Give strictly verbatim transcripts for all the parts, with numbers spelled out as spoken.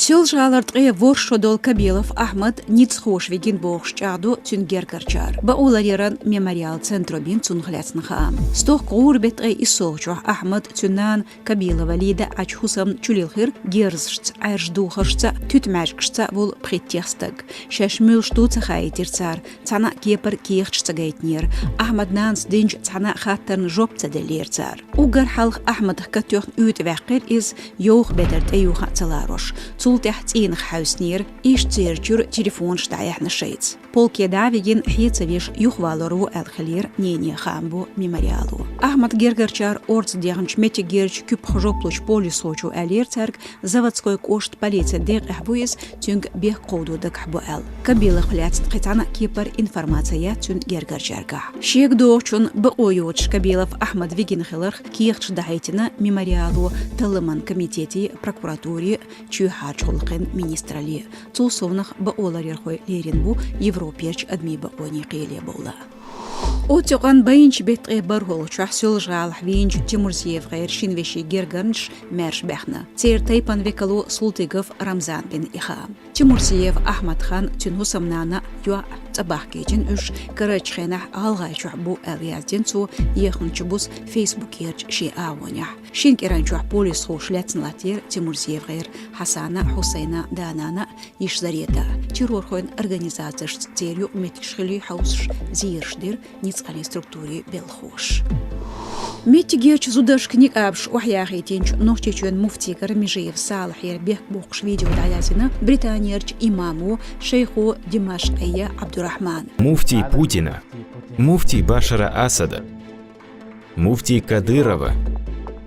Соьлжа-ГӀалара ткъе ворхӀ шо долу Кабилов Ахьмад ницкъахоша вигина бохуш чӀагӀдо цуьнан гергарчара. Бакъоларъяран «Мемориал» центро бина цунах лаьцна хаам. Стохка гӀура беттан ткъе иссалгӀачохь Ахьмад, цуьнан нана Кабилова Лида Ӏачу хӀусамна чулилхира герзашца, Ӏаьржа духаршца, туьтмаьжгашца волу пхийттех стаг. Шаьш муьлш ду ца хаийтира цара, цхьана а кепара кехаташ ца гайтинера, Ахьмадан нанас динчу цхьана а хаттарна жоп ца деллера цара. Уггар хьалха Ахьмадах катоьхна уьйтӀа ваьккхира иза, йовха бедар тӀеюха а ца ларош. Цул тӀаьхьа цӀийнах хьаьвсинера, иштта церан чуьра телефонаш дӀаяьхьна шайца. Полке дӀа а вигина, хье ца веш, юхавалор ву аьлла хилира нене, хаам бо «Мемориало». Ахьмадан гергарчара орца дехначу меттигерчу куьпах жоп лучу полисхочо аьллера цаьрга, Заводской кӀоштан полицин декъехь ву иза, цуьнга бехк кховдо дагахь бу аьлла. Кабиловх лаьцна кхин цхьана а кепара информаци яц цуьнан гергарчаьргахь. Шега догӀучунна бакъо йоцуш Кабилов Ахьмад вигина хиларх кехаташ дахьийтина «Мемориало» талламан комитете, прокуратуре, чоьхьарчу гӀуллакхийн министралле. Цул совнаха бакъоларъярхой лерина бу Европерчу адамийн бакъонийн кхеле бовла. Оццу юкъанна баьхначу беттан ткъе бархӀалгӀачохь Соьлжа-ГӀалахь вийначу ТимурзиевгӀеран шина вешин гергарнаш маьрша баьхна. Церан тайпан векало Султыгов Рамзана бина и хаам. Тимурзиев Ахьмадан ханна, цуьнан хӀусамнанна йоӀ цӀа бахкийтина, уьш карарчу хенахь ГӀалгӀайчохь бу аьлла яздина цо ехначу буса фейсбукерчу шен агӀонехь. Шина кӀиранчохь полисхоша лаьцна латтийра ТимурзиевгӀеран Хьасана, Хьусайна, да-нана а, йиша Зарета а. Террорхойн организацешца церан юкъаметтигаш хилийла хьовсуш, зераш дира ницкъаллин структурийн белхахоша. Меттигерчу зударшка никъабаш охьаяхийтинчу Нохчийчоьнан муфтигара Межиев Салахьера бехк боккхуш видео дӀаяздина Британерчу имамо, шайхо Димашкъия Ӏабдурахьмана. Муфтий Путина, муфтий Башара Асада, муфтий Кадырова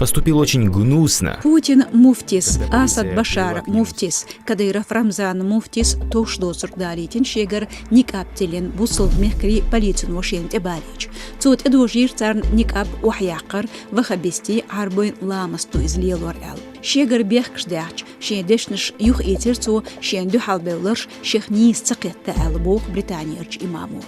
поступил очень гнусно. Путин муфтис, Асад Башар муфтис, Кадыров Рамзан муфтис товш доцург далийтина шегара никъаб тиллина бусалба мехкарийн полицино шена тӀебалийча. Цо тӀедожийра царна никъаб охьаяккхар ваххабистийн, Ӏарбойн ламаст ду иза лелор аьлла. Шегара бехкаш даьхча, шен дешнаш юхаийцира цо, шена дуьхьалбевлларш шех нийса ца кхетта аьлла, боху Британерчу имамо.